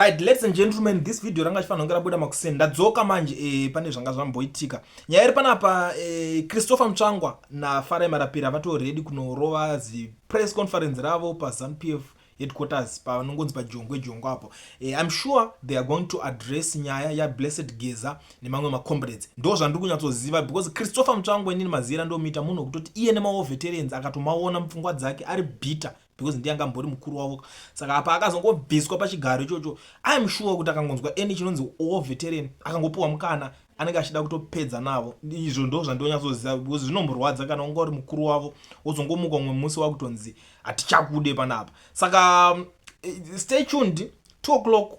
Right, ladies and gentlemen, this video ranga chifanira kunge rabuda makuseni. Ndadzoka manje, pane zvanga zvamboitika. Nyaya iri panapa, Christopher Mutsvangwa naFarai Marapira vato ready kunorova zi press conference ravo paZANU PF headquarters panongonzi paJongwe Jongwe apo. I'm sure they are going to address nyaya yaBlessed Geza nemamwe macomrades. Ndo zvandiri kunyatsoziva because Christopher Mutsvangwa, inini mazira ndomuita munhu wekutoti iye nemawar veterans akatomaona mupfungwa dzake ari bitter because ndiye angambori mukuru wavo. Saka apa akazongobviswa pachigaro ichocho, I'm sure kuti akangonzwa any chinonzi war veteran, akangopiwa mukana, anenge achida kutopedza navo. Izvo ndo zvandonyatsoziva because zvinomborwadza kana unga uri mukuru wavo, wozongomuka umwe musi wakutonzi hatichakude panapa. Saka stay tuned, 2 o'clock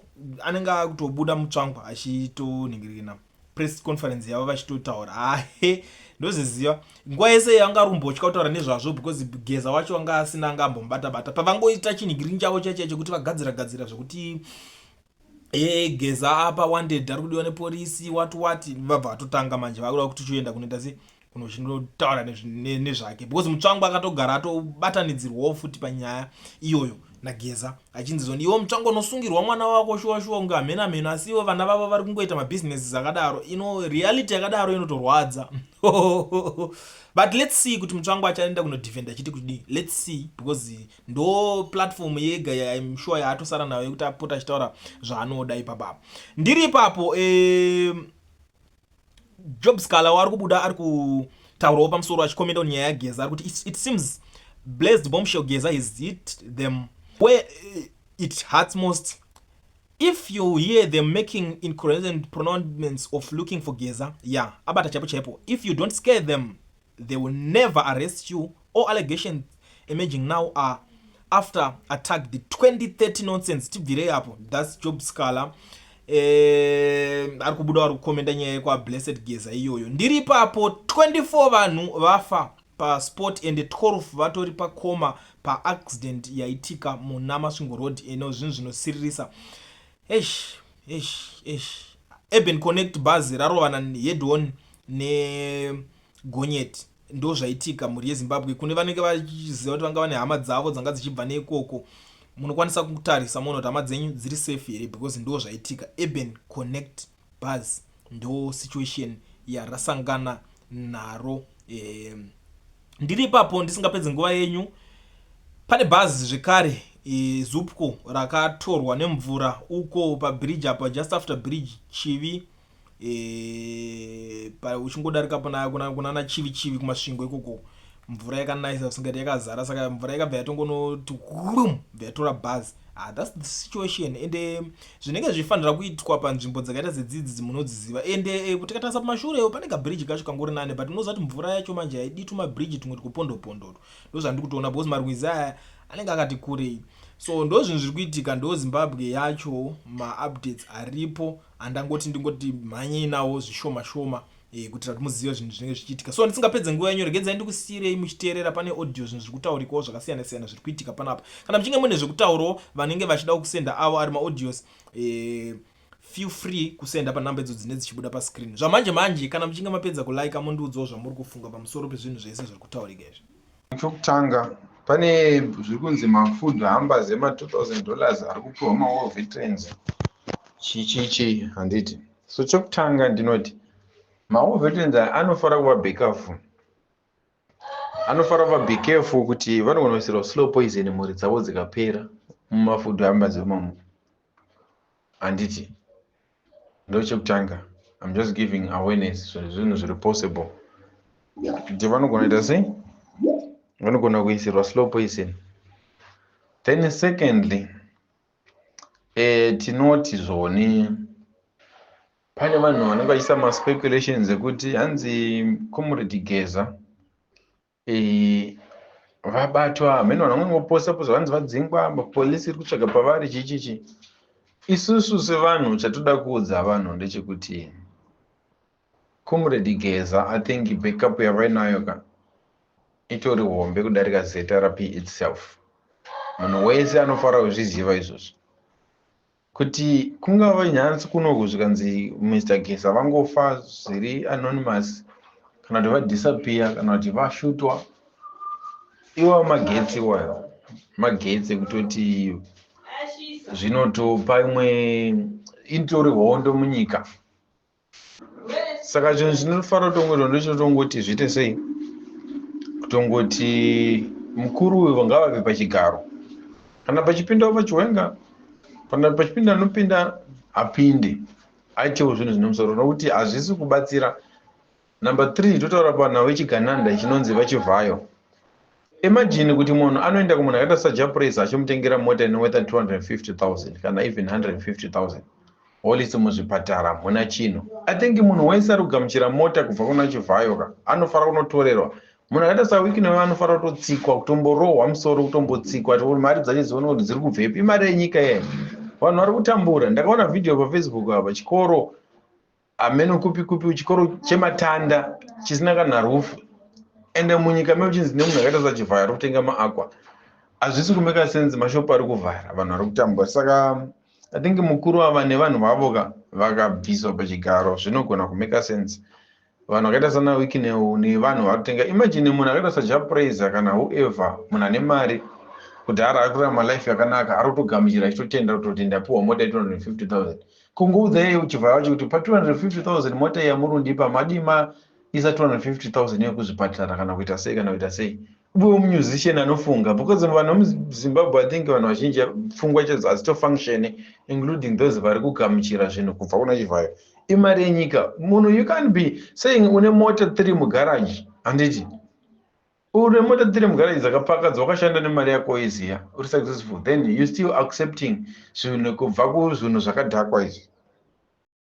anenge akutobuda Mutsvangwa achitonhingirikina press conference yavo vachitotaura. Ahe, ndozviziva, nguva yese yanga rumbotya kutaura nezvazvo because Geza wacho anga asina anga ambomubata-bata. Pavangoita chinhigirini chavo chaicho chekuti vagadzira gadzira zvekuti Geza apa wanted, ari kudiwa nepolisi, wati wati, vabva vatotanga manje vakuda kuti chienda kunoita se kunochinotaura nezvake because Mutsvangwa akatogara atobatanidzirwawo futi panyaya iyoyo naGeza, achinzi zoni iwo Mutsvangwa unosungirwa mwana wako shuwa shuwa kunge hamena mheno, asi ivo vana vavo vari kungoita mabhizinesi akadaro. Ino reality yakadaro inotorwadza, but let's see kuti Mutsvangwa achaenda kunodefenda achiti kudii. Let's see, because ndo platform yega, I'm sure, yaatosara nayo yekuti apota achitaura zvaanoda ipapapo. Ndiri ipapo, Job Sikhala wari kubuda ari kutaurawo pamusoro achikomenda nyaya yaGeza. Ari kuti it seems Blessed Bombshell Geza has hit them where it hurts most. If you hear them making incoherent pronouncements of looking for Geza, yeah, abata chaipo chaipo. If you don't scare them, they will never arrest you. All allegations emerging now are after attack, the 2030 nonsense. Tibvirei apo. That's Job Sikhala, ari kubuda vari kukomenda nyaya yekwaBlessed Geza iyoyo. Ndiri ipapo, 24 vanhu vafa paspot and 12 vatori pacoma paaccident yaitika muna Masvingo Road. Ino zvinhu zvinosiririsa. Eish, eish, eish. Urban Connect bhazi rarovana head on negonyeti. Ndo zvaitika, mhuri yeZimbabwe. Kune vanenge vachiziva kuti vanga vane hama dzavo dzanga dzichibva neikoko, munokwanisa kutarisa muona kuti hama dzenyu dziri safe here, because ndo zvaitika. Urban Connect bus, ndo situation yarasangana naro. Ndiri ipapo, ndisingapedzi nguva yenyu, pane bhazi zvekare, Zupco, rakatorwa nemvura uko pabridge apa, just after bridge Chivi, uchingodarika kunana Chivi Chivi kuMasvingo ikoko. Mvura yakanayisa usingati yakazara, saka mvura yakabva yatongonoti rum, bva yatora bhazi. Ah, that's the situation. Ende zvinenge zvichifanira kuitwa panzvimbo dzakaita sedzidzi munodziziva. Ende tikatarisa pamashure pane kabhiriji kacho kangori nane, but unoziva kuti mvura yacho manje haidi tumabhiriji tumwe twupondopondo. Ndo zvandiri kutoona because marwizi aya anenge akati kurei. So ndo zvinhu zviri kuitika, ndo Zimbabwe yacho. Maupdates aripo handangoti ndingoti mhanyei nawo zvishoma shoma, kuitira kuti muzive zvinhu zvinenge zvichiitika. So ndisingapedze nguva yenyu, regedzai ndikusiyirei muchiteerera. Pane audio, zvinhu zviri kutaurikawo zvakasiyana siyana zviri kuitika panapa. Kana muchinge mune zvekutaurawo, vanenge vachida kusenda avo ari maaudios, feel free kusenda panhamba idzo dzine dzichibuda pascreen zvamanje manje. Kana muchinge mapedza kulike, mundiudzawo zvamuri kufunga pamusoro pezvinhu zvese zviri kutaurika izvi. Chokutanga, pane zviri kunzi mafood hampers ema$2000 ari kupiwa mawar veterans, chichichi, handiti? So chokutanga ndinoti mawar veterans aya anofanira kuva becareful, anofanira kuva becareful kuti vanogona kuisirwa slow poison, mhuri dzavo dzikapera mumafood hampers imomo, handiti? Ndo chekutanga. I'm just giving awareness zvinhu zviri possible kuti vanogona kuita sei, vanogona kuisirwa slow poison. Then secondly, tinoti zvoni pane vanhu vanenge vachiisa maspeculations ekuti hanzi Comrade Geza vabatwa mhene, vanhu vamweni voposta posta vanzi vadzingwa, mapolisi iri kutsvaga pavari, chichichi. Isusu sevanhu chatoda kuudza vanhu ndechekuti Comrade Geza, I think backup yavainayo ka itori hombe kudarika ZRP itself. Munhu wese anofanira kuzviziva izvozvo kuti kungava nhasi kunoku zvikanzi Mr Geza vangofa zviri anonymous, kana kuti vadisappear, kana kuti vashutwa, iwayo magetsi, iwayo magetsi ekutoti Zvinotopa imwe itori hondo munyika. Saka chinhu chinofanira kutongoitwa ndechotongoti zviite sei, kutongoti mukuru uyu ngavabve pachigaro. Kana pachipindawo paChiwenga, kana pachipinda anopinda, apinde, aitewo zvinhu zvine musoro, nokuti hazvisi kubatsira. Number 3, totaura panhau yechigananda chinonzi vaChivhayo. Imagine kuti munhu anoenda kumunhu akaita saJah Prayzah achimutengera mota inoworth 250 000 kana even 150 000, holisi muzvipatara muna chino. I think munhu wese ari kugamuchira mota kubva kuna Chivhayo ka anofanira kunotorerwa. Munhu akaita saWicknell anofanira kutotsikwa, kutomborohwa musoro, kutombotsikwa kuti mari dzacho dzione kuti dziri kubvepi. Imari yenyika yeye, vanhu vari kutambura. Ndakaona vhidhiyo paFacebook apa, chikoro hameno kupi kupi, chikoro chematanda chisina kana roof, ende munyika medu chinzi nemunhu akaita saChivhayo ari kutenga maakwa. Hazvisi kumake sense. Mashopu ari kuvhara, vanhu vari kutambura. Saka I think mukuru ava nevanhu vavo ka vakabviswa pachigaro, zvinogona kumake sense. Vanhu vakaita sana Wicknell nevanhu vari kutenga, imagine munhu akaita saJah Prayzah kana whoever, munhu ane mari kudhara, ari kurarama life yakanaka, ari kutogamuchira achitotenda kutoti ndapiwa mota ye250 000. Kungoudza iye Chivhayo wacho kuti pa250 000 mota yamuri kundipa, madii maisa 250 000 yekuzvipatara kana kuita sei, kana kuita sei? Uve musician anofunga, because vanhu vemuZimbabwe, I think vanhu vazhinji pfungwa chadzo hadzitofunction, including those vari kugamuchira zvinhu kubva kuna Chivhayo. Imari yenyika. Munhu, you can be saying une mota 3 mugaraji, handiti? Une mota 3 mugaraji dzakapaka, dzawakashanda nemari yako, iziya uri successful, then you still accepting zvinhu kubva kuzvinhu zvakadhakwa izvi.